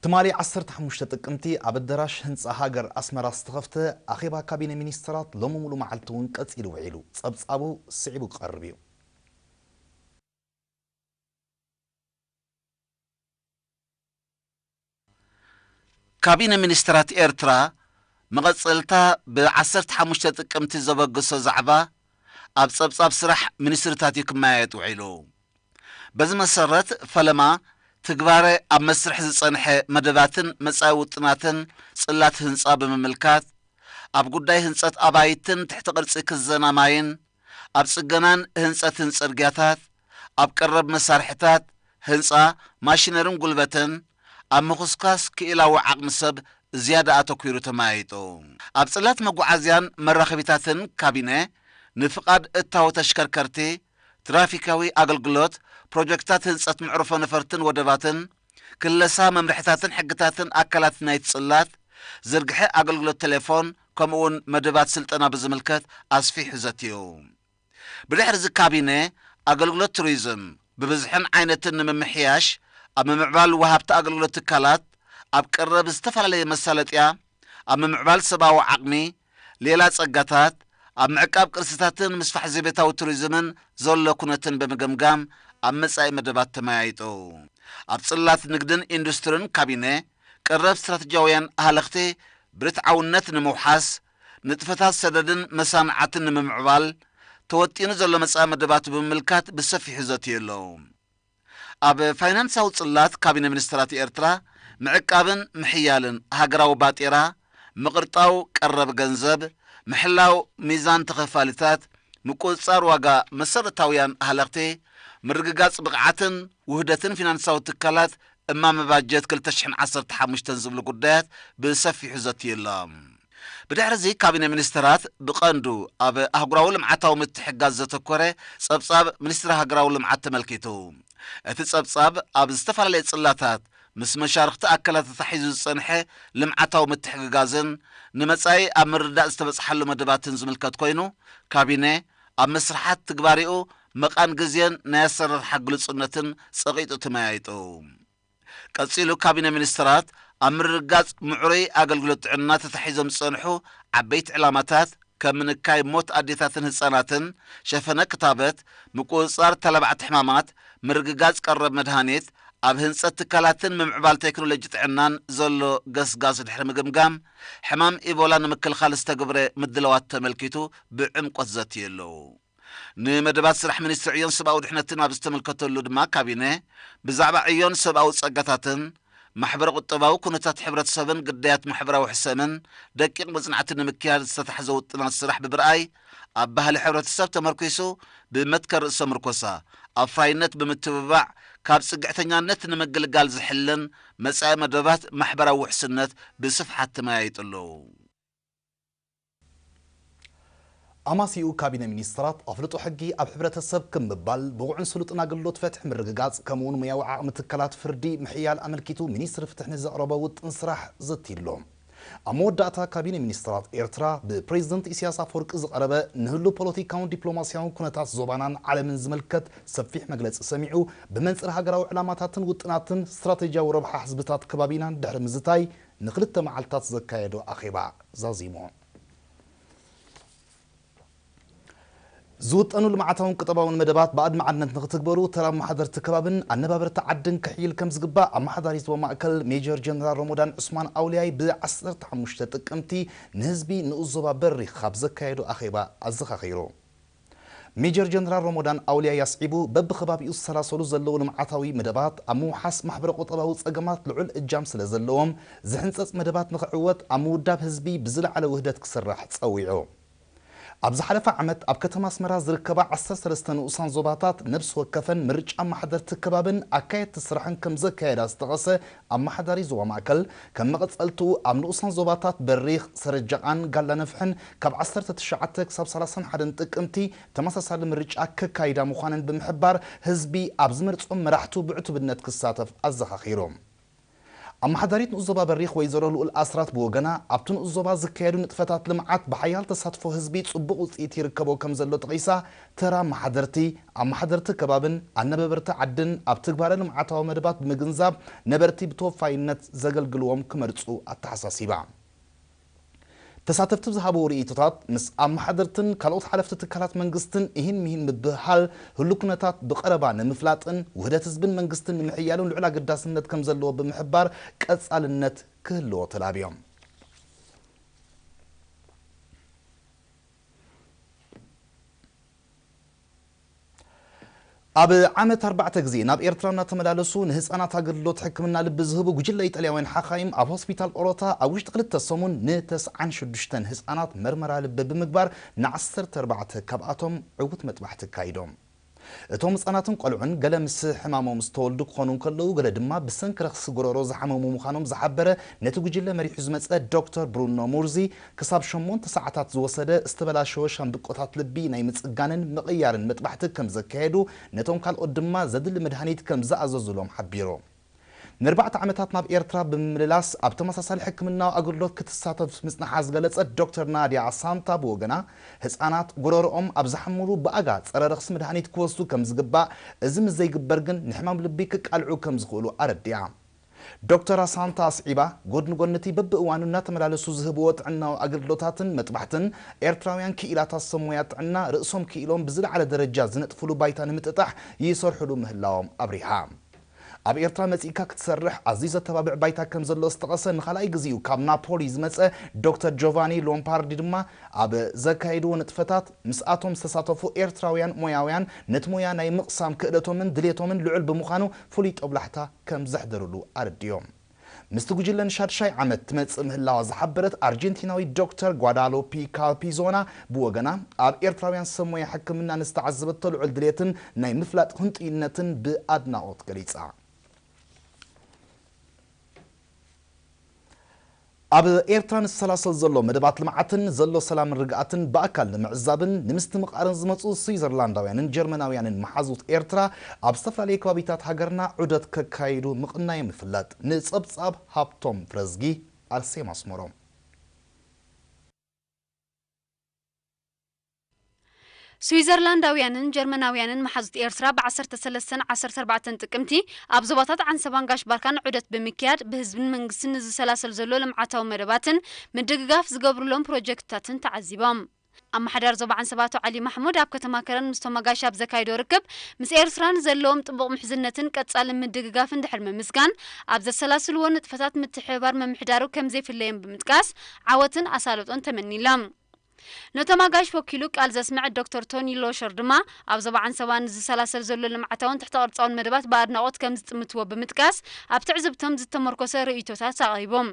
ትማሊ ዓሰርተ ሓሙሽተ ጥቅምቲ ኣብ ኣዳራሽ ህንፃ ሃገር ኣስመራ ዝተኸፍተ ኣኼባ ካቢነ ሚኒስተራት ሎሚ ሙሉእ መዓልቲ እውን ቀፂሉ ውዒሉ። ጸብጻቡ ስዒቡ ክቐርብ እዩ። ካቢነ ሚኒስተራት ኤርትራ መቐጸልታ ብዓሰርተ ሓሙሽተ ጥቅምቲ ዘበገሶ ዛዕባ ኣብ ጸብጻብ ስራሕ ሚኒስትሪታት እዩ ክመያየጥ ውዒሉ። በዚ መሰረት ፈለማ ትግባረ ኣብ መስርሕ ዝጸንሐ መደባትን መጻኢ ውጥናትን ጽላት ህንጻ ብምምልካት ኣብ ጉዳይ ህንጸት ኣባይትን ትሕቲ ቅርጺ ክዘና ማይን ኣብ ጽገናን ህንጸትን ጽርግያታት ኣብ ቀረብ መሳርሕታት ህንጻ ማሽነርን ጉልበትን ኣብ ምኹስካስ ክኢላዊ ዓቕሚ ሰብ ዝያዳ ኣተኲሩ ተመያይጡ። ኣብ ጽላት መጓዓዝያን መራኸቢታትን ካቢነ ንፍቓድ እታወ ተሽከርከርቲ ትራፊካዊ ኣገልግሎት ፕሮጀክታት ህንጸት መዕርፎ ነፈርትን ወደባትን ክለሳ መምርሕታትን ሕግታትን ኣካላት ናይቲ ጽላት ዝርግሐ ኣገልግሎት ቴሌፎን ከምኡውን መደባት ስልጠና ብዝምልከት ኣስፊሑ ዘትዩ። ብድሕሪ እዚ ካቢነ ኣገልግሎት ቱሪዝም ብብዝሕን ዓይነትን ንምምሕያሽ ኣብ ምምዕባል ወሃብቲ ኣገልግሎት ትካላት ኣብ ቀረብ ዝተፈላለየ መሳለጥያ ኣብ ምምዕባል ሰብኣዊ ዓቕሚ ሌላ ጸጋታት ኣብ ምዕቃብ ቅርስታትን ምስፋሕ ዘቤታዊ ቱሪዝምን ዘሎ ኩነትን ብምግምጋም ኣብ መጻኢ መደባት ተመያይጡ። ኣብ ጽላት ንግድን ኢንዱስትርን ካቢነ ቀረብ ስትራተጂያውያን ሃለኽቲ ብርትዓውነት ንምውሓስ ንጥፈታት ሰደድን መሳንዓትን ንምምዕባል ተወጢኑ ዘሎ መጻኢ መደባት ብምምልካት ብሰፊሑ ዘትዩ ኣሎ። ኣብ ፋይናንሳዊ ጽላት ካቢነ ሚኒስተራት ኤርትራ ምዕቃብን ምሕያልን ሃገራዊ ባጤራ፣ ምቕርጣው ቀረብ ገንዘብ፣ ምሕላው ሚዛን ተኸፋሊታት፣ ምቁጽጻር ዋጋ መሰረታውያን ሃለኽቲ፣ ምርግጋጽ ብቕዓትን ውህደትን ፊናንሳዊ ትካላት እማመ ባጀት ክልተ ሽሕን ዓሰርተ ሓሙሽተን ዝብሉ ጉዳያት ብሰፊሑ ዘትዩ ኣሎ። ብድሕሪ እዚ ካቢነ ሚኒስተራት ብቐንዱ ኣብ ኣህጉራዊ ልምዓታዊ ምትሕግጋዝ ዘተኮረ ጸብጻብ ሚኒስትሪ ሃገራዊ ልምዓት ተመልኪቱ። እቲ ጸብጻብ ኣብ ዝተፈላለየ ጽላታት ምስ መሻርኽቲ ኣካላት ተታሒዙ ዝጸንሐ ልምዓታዊ ምትሕግጋዝን ንመጻኢ ኣብ ምርዳእ ዝተበጽሓሉ መደባትን ዝምልከት ኮይኑ፣ ካቢነ ኣብ መስርሓት ትግባሬኡ መቓን ግዜን ናይ ኣሰራርሓ ግሉጽነትን ጸቒጡ ተመያይጡ። ቀጺሉ ካቢነ ሚኒስትራት ኣብ ምርግጋጽ ምዕሩይ ኣገልግሎት ጥዕና ተታሒዞም ዝጸንሑ ዓበይቲ ዕላማታት ከም ምንካይ ሞት ኣዴታትን ህጻናትን፣ ሸፈነ ክታበት፣ ምቁጽጻር ተላባዕቲ ሕማማት፣ ምርግጋጽ ቀረብ መድሃኒት፣ ኣብ ህንጸት ትካላትን ምምዕባል ቴክኖሎጂ ጥዕናን ዘሎ ገስጋስ ድሕሪ ምግምጋም፣ ሕማም ኢቦላ ንምክልኻል ዝተገብረ ምድላዋት ተመልኪቱ ብዕምቆት ዘትዩ ኣለዉ። ንመደባት ስራሕ ሚኒስትሪ ዕዮን ሰብኣዊ ድሕነትን ኣብ ዝተመልከተሉ ድማ ካቢነ ብዛዕባ ዕዮን ሰብኣዊ ጸጋታትን ማሕበረ ቁጠባዊ ኩነታት ሕብረተሰብን ግዳያት ማሕበራዊ ሕሰምን ደቂቕ መጽናዕቲ ንምክያድ ዝተታሕዘ ውጥናት ስራሕ ብምርኣይ ኣብ ባህሊ ሕብረተሰብ ተመርኪሱ ብመትከል ርእሰ ምርኮሳ ኣፍራይነት ብምትብባዕ ካብ ጽግዕተኛነት ንምግልጋል ዝሕልን መጻኢ መደባት ማሕበራዊ ውሕስነት ብስፍሓት ተመያይጡ ኣለዉ። ኣማሲኡ ካቢነ ሚኒስትራት ኣፍልጦ ሕጊ ኣብ ሕብረተሰብ ክም ምባል ብቑዕን ስሉጥን ኣገልግሎት ፍትሒ ምርግጋጽ ከምኡውን ሙያዊ ዓቕሚ ትካላት ፍርዲ ምሕያል ኣመልኪቱ ሚኒስትሪ ፍትሒ ንዘቕረቦ ውጥን ስራሕ ዘትዩ ኣሎ። ኣብ መወዳእታ ካቢነ ሚኒስትራት ኤርትራ ብፕሬዝደንት ኢሳያስ ኣፈወርቂ ዝቐረበ ንህሉ ፖለቲካውን ዲፕሎማስያውን ኩነታት ዞባናን ዓለምን ዝምልከት ሰፊሕ መግለጺ ሰሚዑ ብመንጽር ሃገራዊ ዕላማታትን ውጥናትን ስትራቴጂያዊ ረብሓ ህዝብታት ከባቢናን ድሕሪ ምዝታይ ንክልተ መዓልታት ዘካየዶ ኣኼባ ዛዚሙ። ዝውጠኑ ልምዓታውን ቁጠባውን መደባት ብኣድማዕነት ንክትግበሩ ተራ ኣመሓደርቲ ከባብን ኣነባበርቲ ዓድን ክሕይል ከም ዝግባእ ኣመሓዳሪ ዞባ ማእከል ሜጀር ጀነራል ሮሞዳን ዑስማን ኣውልያይ ብ ዓሰርተ ሓሙሽተ ጥቅምቲ ንህዝቢ ንኡስ ዞባ በሪኽ ካብ ዘካየዶ ኣኼባ ኣዘኻኺሩ። ሜጀር ጀነራል ሮሞዳን ኣውልያይ ኣስዒቡ በብኸባቢኡ ዝሰላሰሉ ዘለዉ ልምዓታዊ መደባት ኣብ ምውሓስ ማሕበረ ቁጠባዊ ጸገማት ልዑል እጃም ስለ ዘለዎም ዝሕንጸጽ መደባት ንክዕወት ኣብ ምውዳብ ህዝቢ ብዝለዓለ ውህደት ክስራሕ ጸዊዑ። ኣብ ዝሓለፈ ዓመት ኣብ ከተማ ኣስመራ ዝርከባ ዓሰርተ ሰለስተ ንኡሳን ዞባታት ነብሲ ወከፈን ምርጫ ኣመሓደርቲ ከባብን ኣካየድቲ ስራሕን ከም ዘካየዳ ዝጠቐሰ ኣመሓዳሪ ዞባ ማእከል፣ ከም መቐጸልትኡ ኣብ ንኡሳን ዞባታት በሪኽ፣ ሰረጃቓን ጋላ ነፍሕን ካብ ዓሰርተ ትሽዓተ ክሳብ ሰላሳን ሓደን ጥቅምቲ ተመሳሳሊ ምርጫ ከካይዳ ምዃነን ብምሕባር ህዝቢ ኣብ ዝመርጾም መራሕቱ ብዕቱብነት ክሳተፍ ኣዘኻኺሩ። ኣመሓዳሪት ንኡስ ዞባ በሪኽ ወይዘሮ ልኡል ኣስራት ብወገና፣ ኣብቲ ንኡስ ዞባ ዝካየዱ ንጥፈታት ልምዓት ብሓያል ተሳትፎ ህዝቢ ጽቡቕ ውጽኢት ይርከቦ ከም ዘሎ ጠቒሳ፣ ተራ ኣመሓደርቲ፣ ኣመሓደርቲ ከባብን ኣነበበርቲ ዓድን ኣብ ትግባረ ልምዓታዊ መደባት ብምግንዛብ ነበርቲ ብተወፋይነት ዘገልግልዎም ክመርጹ ኣተሓሳሲባ። ተሳተፍቲ ብዝሃብዎ ርእይቶታት፣ ምስ ኣመሓደርትን ካልኦት ሓለፍቲ ትካላት መንግስትን እሂን ምሂን ምብህሃል፣ ህሉ ኩነታት ብቐረባ ንምፍላጥን ውህደት ህዝብን መንግስትን ንምሕያልን ልዑል ኣገዳስነት ከም ዘለዎ ብምሕባር፣ ቀጻልነት ክህልዎ ተላብዮም። ኣብ ዓመት ኣርባዕተ ግዜ ናብ ኤርትራ እናተመላለሱ ንህጻናት ኣገልግሎት ሕክምና ልቢ ዝህቡ ጉጅለ ኢጣልያውያን ሓኻይም፣ ኣብ ሆስፒታል ኦሮታ ኣብ ውሽጢ ክልተ ሰሙን ንተስዓን ሽዱሽተን ህጻናት መርመራ ልቢ ብምግባር፣ ንዓሰርተ ኣርባዕተ ካብኣቶም ዕዉት መጥባሕቲ ኣካይዶም። እቶም ህጻናትን ቆልዑን፣ ገለ ምስ ሕማሞም ዝተወልዱ ክኾኑ እንከለዉ፣ ገለ ድማ ብሰንኪ ረኽሲ ጎረሮ ዝሓመሙ ምዃኖም ዝሓበረ ነቲ ጉጅለ መሪሑ ዝመጸ ዶክተር ብሩኖ ሙርዚ፣ ክሳብ ሸሞንተ ሰዓታት ዝወሰደ ዝተበላሸወ ሻምብቆታት ልቢ ናይ ምጽጋንን ምቕያርን መጥባሕቲ ከም ዘካየዱ፣ ነቶም ካልኦት ድማ ዘድሊ መድሃኒት ከም ዝኣዘዙሎም ሓቢሩ። ንኣርባዕተ ዓመታት ናብ ኤርትራ ብምምልላስ ኣብ ተመሳሳሊ ሕክምናዊ ኣገልግሎት ክትሳተፍ ምጽንሓ ዝገለጸት ዶክተር ናድያ ኣሳንታ ብወገና፣ ህጻናት ጎረሮኦም ኣብ ዝሓምሉ ብኣጋ ጸረ ረኽሲ መድሃኒት ክወስዱ ከም ዝግባእ፣ እዚ ምስ ዘይግበር ግን ንሕማም ልቢ ክቃልዑ ከም ዝኽእሉ ኣረዲኣ። ዶክተር ኣሳንታ ኣስዒባ፣ ጎድኒ ጎኒ እቲ በብእዋኑ እናተመላለሱ ዝህብዎ ጥዕናዊ ኣገልግሎታትን መጥባሕትን፣ ኤርትራውያን ክኢላታት ሰብ ሞያ ጥዕና ርእሶም ክኢሎም ብዝለዓለ ደረጃ ዝነጥፍሉ ባይታ ንምጥጣሕ ይሰርሕሉ ምህላዎም ኣብሪሃ። ኣብ ኤርትራ መጺእካ ክትሰርሕ ኣዝዩ ዘተባብዕ ባይታ ከም ዘሎ ዝጠቐሰ ንኻልኣይ ግዜኡ ካብ ናፖሊ ዝመጸ ዶክተር ጆቫኒ ሎምፓርዲ ድማ፣ ኣብ ዘካየድዎ ንጥፈታት ምስኣቶም ዝተሳተፉ ኤርትራውያን ሞያውያን ነቲ ሞያ ናይ ምቕሳም ክእለቶምን ድሌቶምን ልዑል ብምዃኑ፣ ፍሉይ ጦብላሕታ ከም ዘሕደሩሉ ኣረዲኦም። ምስቲ ጉጅለ ንሻድሻይ ዓመት ትመጽእ ምህላዋ ዝሓበረት ኣርጀንቲናዊት ዶክተር ጓዳሎፒ ካልፒዞና ብወገና፣ ኣብ ኤርትራውያን ሰብ ሞያ ሕክምና ንዝተዓዘበቶ ልዑል ድሌትን ናይ ምፍላጥ ህንጡይነትን ብኣድናቖት ገሊጻ። ኣብ ኤርትራ ንሰላሰል ዘሎ መደባት ልምዓትን ዘሎ ሰላምን ርግኣትን ብኣካል ንምዕዛብን ንምስትምቓርን ዝመጹ ስዊዘርላንዳውያንን ጀርመናውያንን መሓዙት ኤርትራ፣ ኣብ ዝተፈላለየ ከባቢታት ሃገርና ዑደት ከካይዱ ምቕናዮም ይፍለጥ። ንጸብጻብ ሃብቶም ፍረዝጊ፣ ኣርሴማ ኣስመሮም። ስዊዘርላንዳውያንን ጀርመናውያንን መሓዙት ኤርትራ ብ ዓሰርተ ሰለስተን ዓሰርተ ኣርባዕተን ጥቅምቲ ኣብ ዞባታት ዓንሰባን ጋሽ ባርካን ዑደት ብምክያድ፣ ብህዝብን መንግስትን ንዝሰላሰል ዘሎ ልምዓታዊ መደባትን ምድግጋፍ ዝገብሩሎም ፕሮጀክትታትን ተዓዚቦም። ኣመሓዳሪ ዞባ ዓንሰባ ኣቶ ዓሊ ማሕሙድ ኣብ ከተማ ከረን ምስቶም ኣጋይሽ ኣብ ዘካየዶ ርክብ፣ ምስ ኤርትራ ንዘለዎም ጥቡቕ ምሕዝነትን ቀጻሊ ምድግጋፍን ድሕሪ ምምስጋን፣ ኣብ ዘሰላስልዎ ንጥፈታት ምትሕብባር ምምሕዳሩ ከም ዘይፍለዮም ብምጥቃስ፣ ዓወትን ኣሳልጦን ተመኒሎም። ነቶም ኣጋይሽ ወኪሉ ቃል ዘስምዐ ዶክተር ቶኒ ሎሸር ድማ፣ ኣብ ዞባ ዓንሰባ ንዝሰላሰል ዘሎ ልምዓታውን ትሕተ ቅርጻውን መደባት ብኣድናቖት ከም ዝጥምትዎ ብምጥቃስ፣ ኣብ ትዕዝብቶም ዝተመርኮሰ ርእይቶታት ኣቕሪቦም።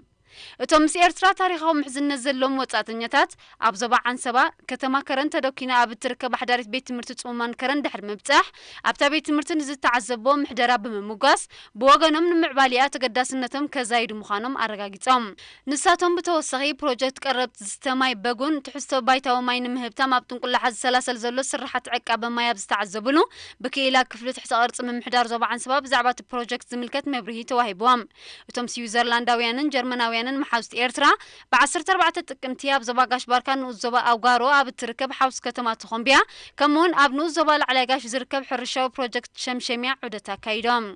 እቶም ምስ ኤርትራ ታሪኻዊ ምሕዝነት ዘለዎም ወጻእተኛታት፣ ኣብ ዞባ ዓንሰባ ከተማ ከረን ተደኲና ኣብ እትርከብ ኣሕዳሪት ቤት ትምህርቲ ጽሙማን ከረን ድሕሪ ምብጻሕ፣ ኣብታ ቤት ትምህርቲ ንዝተዓዘብዎ ምሕደራ ብምምጓስ፣ ብወገኖም ንምዕባሊኣ ተገዳስነቶም ከዛይዱ ምዃኖም ኣረጋጊጾም። ንሳቶም ብተወሳኺ፣ ፕሮጀክት ቀረብ ዝስተ ማይ በጉን ትሕዝቶ ባይታዊ ማይ ንምህብታም ኣብ ጥንቁላሓ ዝሰላሰል ዘሎ ስርሓት ዕቃበ ማይ ኣብ ዝተዓዘብሉ፣ ብክኢላ ክፍሊ ትሕተ ቅርጺ ምምሕዳር ዞባ ዓንሰባ ብዛዕባ እቲ ፕሮጀክት ዝምልከት መብርሂ ተዋሂብዎም። እቶም ስዊዘርላንዳውያንን ጀርመናውያንን መሓዙት ኤርትራ፣ ብ ዓሰርተ ኣርባዕተ ጥቅምቲ ኣብ ዞባ ጋሽ ባርካ ንኡስ ዞባ ኣውጋሮ ኣብ እትርከብ ሓውስ ከተማ ተኾምቢያ፣ ከምኡውን ኣብ ንኡስ ዞባ ላዕላይ ጋሽ ዝርከብ ሕርሻዊ ፕሮጀክት ሸምሸምያ ዑደት ኣካይዶም።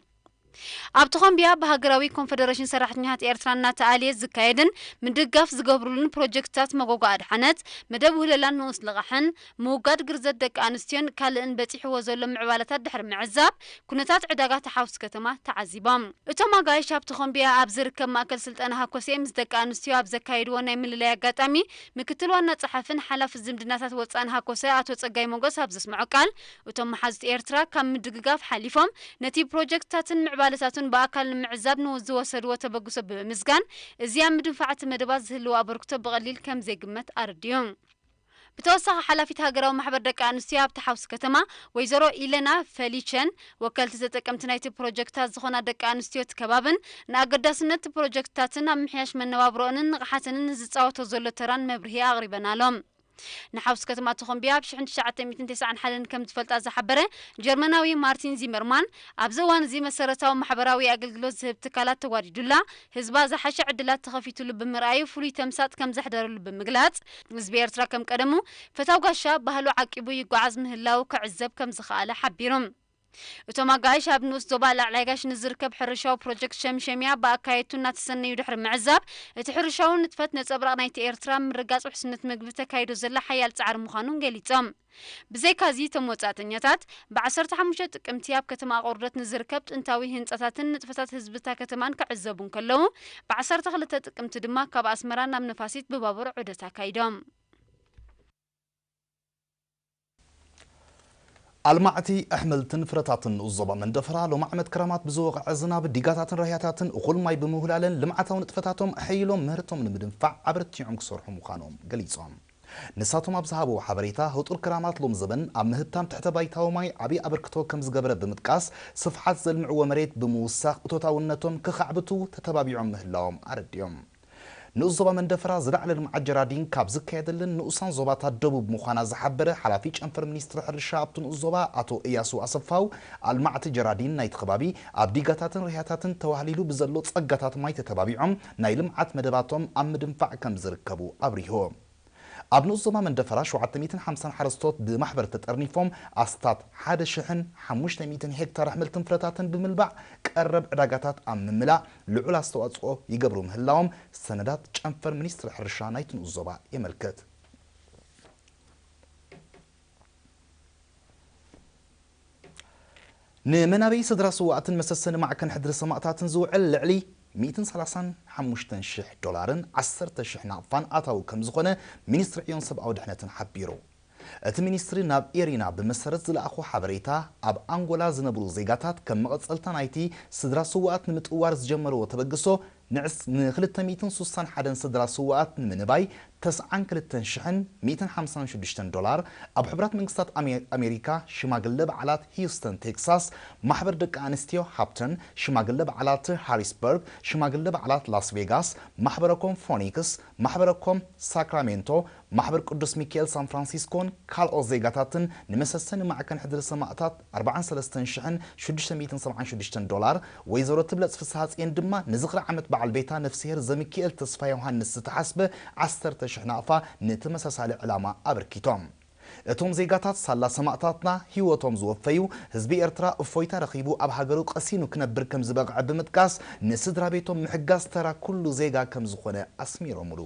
ኣብ ተኾምቢያ ብሃገራዊ ኮንፈደሬሽን ሰራሕተኛታት ኤርትራ እናተኣልየ ዝካየድን ምድጋፍ ዝገብሩሉን ፕሮጀክትታት መጎጎ ኣድሓነት፣ መደብ ውህለላን ንኡስ ልቓሕን፣ ምውጋድ ግርዘት ደቂ ኣንስትዮን ካልእን በጺሕዎ ዘሎ ምዕባለታት ድሕሪ ምዕዛብ፣ ኩነታት ዕዳጋ ተሓውስ ከተማ ተዓዚቦም። እቶም ኣጋይሽ ኣብ ተኾምቢያ ኣብ ዝርከብ ማእከል ስልጠና ሃኮሴ ምስ ደቂ ኣንስትዮ ኣብ ዘካየድዎ ናይ ምልላይ ኣጋጣሚ፣ ምክትል ዋና ጸሓፍን ሓላፊ ዝምድናታት ወጻእን ሃኮሰ ኣቶ ጸጋይ ሞገስ ኣብ ዘስምዖ ቃል፣ እቶም መሓዙት ኤርትራ ካብ ምድግጋፍ ሓሊፎም፣ ነቲ ፕሮጀክትታትን ምዕባለታቱን ብኣካል ንምዕዛብ ንዝወሰድዎ ተበግሶ ብምምስጋን፣ እዚ ኣብ ምድንፋዕ እቲ መደባት ዝህልዎ ኣበርክቶ ብቐሊል ከም ዘይግመት ኣረዲኡ። ብተወሳኺ፣ ሓላፊት ሃገራዊ ማሕበር ደቂ ኣንስትዮ ኣብቲ ሓውሲ ከተማ ወይዘሮ ኢለና ፈሊቸን፣ ወከልቲ ተጠቀምቲ ናይቲ ፕሮጀክትታት ዝኾና ደቂ ኣንስትዮ እቲ ከባብን ንኣገዳስነት እቲ ፕሮጀክትታትን ኣብ ምሕያሽ መነባብሮኦንን ንቕሓተንን ንዝጻወቶ ዘሎ ተራን መብርሂ ኣቕሪበናሎም። ንሓውሲ ከተማ ተኾምቢያ ኣብ ሽሕን ትሽዓተ ሚእትን ተስዓን ሓደን ከም ዝፈልጣ ዝሓበረ ጀርመናዊ ማርቲን ዚመርማን፣ ኣብዚ እዋን እዚ መሰረታዊ ማሕበራዊ ኣገልግሎት ዝህብ ትካላት ተጓዲዱላ፣ ህዝባ ዝሓሸ ዕድላት ተኸፊቱሉ ብምርኣዩ ፍሉይ ተምሳጥ ከም ዘሕደረሉ ብምግላጽ፣ ህዝቢ ኤርትራ ከም ቀደሙ ፈታው ጋሻ ባህሉ ዓቂቡ ይጓዓዝ ምህላው ክዕዘብ ከም ዝኸኣለ ሓቢሩ። እቶም ኣጋይሽ ኣብ ንኡስ ዞባ ላዕላይ ጋሽ ንዝርከብ ሕርሻዊ ፕሮጀክት ሸምሸምያ ብኣካየድቱ እናተሰነዩ ድሕሪ ምዕዛብ፣ እቲ ሕርሻዊ ንጥፈት ነጸብራቕ ናይቲ ኤርትራ ምርጋጽ ውሕስነት ምግቢ ተካይዶ ዘላ ሓያል ጻዕሪ ምዃኑን ገሊጾም። ብዘይካዚ እቶም ወጻእተኛታት ብ15 ጥቅምቲ ኣብ ከተማ ኣቑርደት ንዝርከብ ጥንታዊ ህንጻታትን ንጥፈታት ህዝብታ ከተማን ክዕዘቡ እንከለዉ፣ ብ12 ጥቅምቲ ድማ ካብ ኣስመራ ናብ ነፋሲት ብባቡር ዑደት ኣካይዶም። ኣልማዕቲ ኣሕምልትን ፍረታትን ንኡስ ዞባ መንደፈራ ሎም ዓመት ክረማት ብዝወቕዐ ዝናብ ዲጋታትን ራህያታትን እኹል ማይ ብምውህላለን ልምዓታዊ ንጥፈታቶም ኣሐይሎም ምህርቶም ንምድንፋዕ ኣበርቲዖም ክሰርሑ ምዃኖም ገሊጾም። ንሳቶም ኣብ ዝሃብዎ ሓበሬታ ህጡር ክራማት ሎም ዘበን ኣብ ምህብታም ትሕተ ባይታዊ ማይ ዓብዪ ኣበርክቶ ከም ዝገበረ ብምጥቃስ ስፍሓት ዘልምዕዎ መሬት ብምውሳኽ እቶታውነቶም ክኻዕብቱ ተተባቢዖም ምህላዎም ኣረዲኦም። ንኡስ ዞባ መንደፈራ ዝለዓለ ልምዓት ጀራዲን ካብ ዝካየደለን ንኡሳን ዞባታት ደቡብ ምዃና ዝሓበረ ሓላፊ ጨንፈር ሚኒስትሪ ሕርሻ ኣብቲ ንኡስ ዞባ ኣቶ እያሱ ኣሰፋው፣ ኣልማዕቲ ጀራዲን ናይቲ ከባቢ ኣብ ዲጋታትን ርህያታትን ተዋህሊሉ ብዘሎ ጸጋታት ማይ ተተባቢዖም ናይ ልምዓት መደባቶም ኣብ ምድንፋዕ ከም ዝርከቡ ኣብሪሁ። ኣብ ንኡስ ዞባ መንደፈራ ሸውዓተ ሚእትን ሓምሳን ሓረስቶት ብማሕበር ተጠርኒፎም ኣስታት ሓደ ሽሕን ሓሙሽተ ሚእትን ሄክታር ኣሕምልትን ፍረታትን ብምልባዕ ቀረብ ዕዳጋታት ኣብ ምምላእ ልዑል ኣስተዋጽኦ ይገብሩ ምህላዎም ሰነዳት ጨንፈር ሚኒስትሪ ሕርሻ ናይቲ ንኡስ ዞባ የመልክት። ንመናበይ ስድራ ስዋኣትን መሰሰኒ ማዕከን ሕድሪ ሰማእታትን ዝውዕል ልዕሊ ሚእትን ሰላሳን ሓሙሽተን ሽሕ ዶላርን ዓሰርተ ሽሕ ናቕፋን ኣታዊ ከም ዝኾነ ሚኒስትሪ ዕዮን ሰብኣዊ ድሕነትን ሓቢሩ። እቲ ሚኒስትሪ ናብ ኤሪና ብመሰረት ዝለኣኾ ሓበሬታ፣ ኣብ ኣንጎላ ዝነብሩ ዜጋታት ከም መቐጸልታ ናይቲ ስድራ ስዋኣት ንምጥዋር ዝጀመርዎ ተበግሶ ንዕስ ንክልተ ሚእትን ሱሳን ሓደን ስድራ ስዋኣት ንምንባይ ተስዓን ክልተን ሽሕን ሚእትን ሓምሳን ሽዱሽተን ዶላር ኣብ ሕቡራት መንግስታት ኣሜ-፣ ኣሜሪካ ሽማግለ በዓላት ሂውስተን ቴክሳስ፣ ማሕበር ደቂ ኣንስትዮ ሃፕተን፣ ሽማግለ በዓላት ሃሪስበርግ፣ ሽማግለ በዓላት ላስ ቬጋስ፣ ማሕበረኮም ፎኒክስ፣ ማሕበረኮም ሳክራሜንቶ፣ ማሕበር ቅዱስ ሚካኤል ሳን ፍራንሲስኮን ካልኦት ዜጋታትን ንመሰሰኒ ማዕከን ሕድሪ ሰማእታት ኣርባዓን ሰለስተን ሽሕን ሽዱሽተ ሚእትን ሰብዓን ሽዱሽተን ዶላር፣ ወይዘሮ ትብለጽ ፍስሃጽየን ድማ ንዝኽሪ ዓመት በዓል ቤታ ነፍስሄር ዘሚካኤል ተስፋ ዮሃንስ ዝተሓስበ ዓሰርተ ሽሕ ናቕፋ ንተመሳሳሊ ዕላማ ኣበርኪቶም። እቶም ዜጋታት ሳላ ሰማእታትና ህይወቶም ዝወፈዩ፣ ህዝቢ ኤርትራ እፎይታ ረኺቡ ኣብ ሃገሩ ቀሲኑ ክነብር ከም ዝበቕዐ ብምጥቃስ፣ ንስድራ ቤቶም ምሕጋዝ ተራ ኩሉ ዜጋ ከም ዝኾነ ኣስሚሮምሉ።